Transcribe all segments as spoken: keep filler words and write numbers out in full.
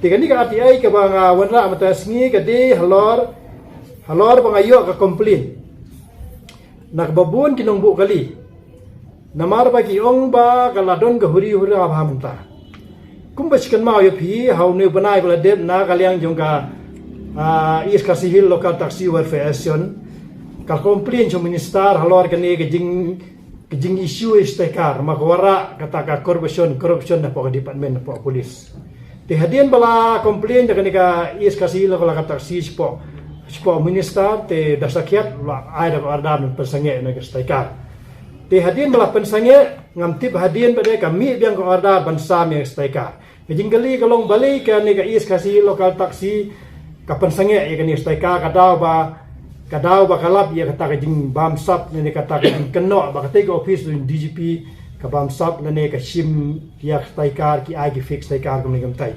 Te kane ka R T I kaba nga wanrah mynta sngi ka dei halor, halor ba nga ïoh ka complain na kaba bun ki nongbuh kali. Namar ba ki ong ba ka la don ka huri hura ba ha mynta. Kumba shi kynmaw ïa phi ha une u bnai ba la dep na ka liang jong ka, ah, East Khasi Hills Local Taxi Welfare Association ka complain sha u minister halor kane ka jing, ka jing issue ïa u sticker, ma ka wanrah kata ka corruption, corruption hapoh ka department, hapoh police. Te hadien ba la complain da kane ka East Khasi Hills Local Taxi shapoh, shapoh u minister, te da sakhiat la ai da ka order ban pynsangeh ïa kane ka sticker. Te hadien ba la pynsangeh, ngam tip hadien ba dei ka mih biang ka order ban sam ïa ka sticker. Ka jingkylli ka long balei kane ka East Khasi Local Taxi ka pynsangeh ïa kane ka sticker, ka daw ba, ka daw ba ka lap ïa kata ka jingbamsap ne kata ka jingkynnoh ba katei ka office jong D G P ka bamsap lane ka shim ïa ka sticker, ki ai ki fake sticker kumne kumtai.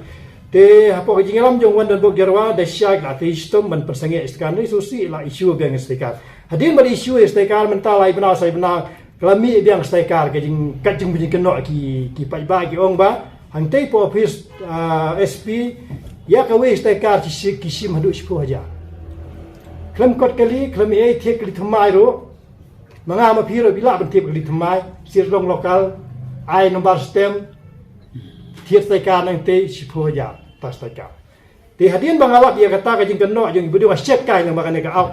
Te hapoh ka jingïalam jong u Wandanbok Jyrwa da shai ka la tei shitom ban pynsangeh sticker, ne susi la issue biang sticker. Hadien ba la issue sticker mynta lai bnai, shai bnai, ka la mih biang sticker, ka jing, ka jing, jingkynnoh ki, ki paidbah ki ong ba hangtei hapoh office, ah, S P ïa kawei sticker ki shi-, ki shim haduh shiphew hajar. Khlem kot kali, khlem ei thied kali thymmai ruh. Ma nga ma phi ruh phi lah ban thied kali thymmai, sir long local, ai number stamp, thied sticker nangtei shiphew hajar ta sticker. Te hadien ba nga lap ïa kata ka jingkynnoh jong i, bad nga check kai lang ba kane ka app,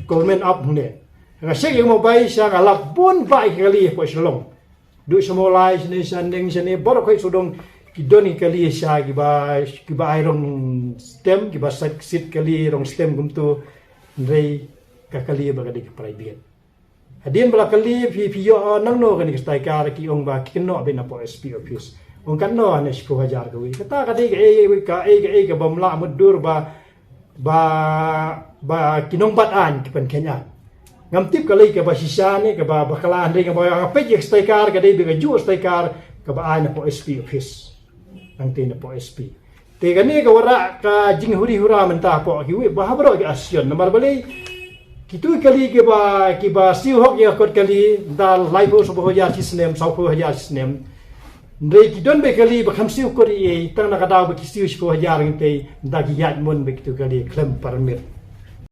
government app hangne. Nga check ïa ka mobile sha nga lap bun bah ki kali hapoh Shillong. Duh sha Mawlai shane, sha Neng shane, baroh khoit sawdong ki don ki kali sha kiba, kiba ai wrong stamp, kiba sat, sit kali wrong stamp kumto, hynrei ka kali ba ka dei ka private. Hadien ba la kylli phi, phi ïoh nangno kane ka sticker, ki ong ba ki kynnoh beit napoh S P office. Ong katno, ne shiphew hajar kawei. Kata ka dei kaei, kaei, kaei kaba ym lah mutdur ba, ba, ba ki nongbat aiñ ki pynkheiñ aiñ. Ngam tip ka lei kaba shisha ne kaba bakla, hynrei kaba nga peit ïa ka sticker ka dei beit kajuh sticker kaba ai napoh S P office. Nangtei napoh S P. Te kane ka wanrah ka jinghuri hura mynta hapoh kiwei ba ha baroh ki association. Namar balei kito ki kali kiba, kiba siew hok ïa ka kot kali, mynta laiphew, sawphew hajar shi snem, sawphew hajar shi snem. Hynrei ki don beit kali ba kham siew kot ei ei, tang na ka daw ba ki siew shiphew hajar nangtei, mynta ki ïaid mon beit kito ki kali khlem permit.